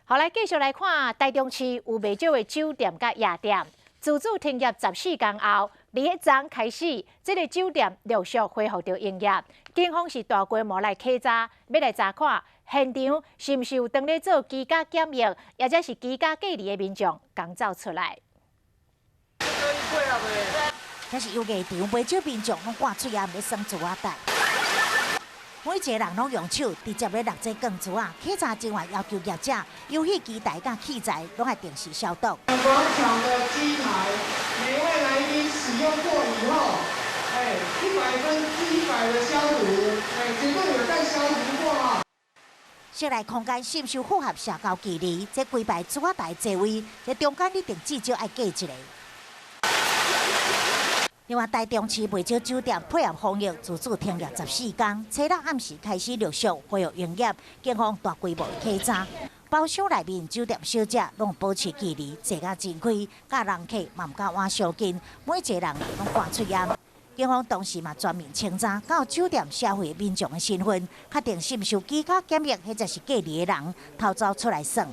好，來繼續來看台中市有袂少的酒店佮夜店，自主停業14天後，禮彼昨開始，這个酒店陸續恢復著營業。警方是大規模來稽查，欲來查看現場是毋是有當咧做居家檢疫，抑者是居家隔離的民眾仝走出來。這是遊藝場，袂少民眾攏掛喙罨咧耍珠仔彈。每一个人攏用手直接咧搦這鋼珠仔。稽查人員要求業者，遊戲機台佮器材攏愛定時消毒。廣場的機台，每位來賓使用過以後，哎，100%的消毒，哎，絕對有在消毒過啊。室內空間是毋是符合社交距離？這規排珠仔台座位，這中間一定至少愛隔一个。另外，台中市袂少酒店配合防疫，自主停業14天，初六暗時開始陸續恢復營業，警方大規模稽查，包廂內面酒店小姐攏保持距離，坐甲真開，佮人客嘛毋敢倚相近，每一个人攏掛喙罨。警方同時嘛全面清查到酒店消費民眾的身份，確定是毋是居家檢疫或者是隔離的人偷走出來耍。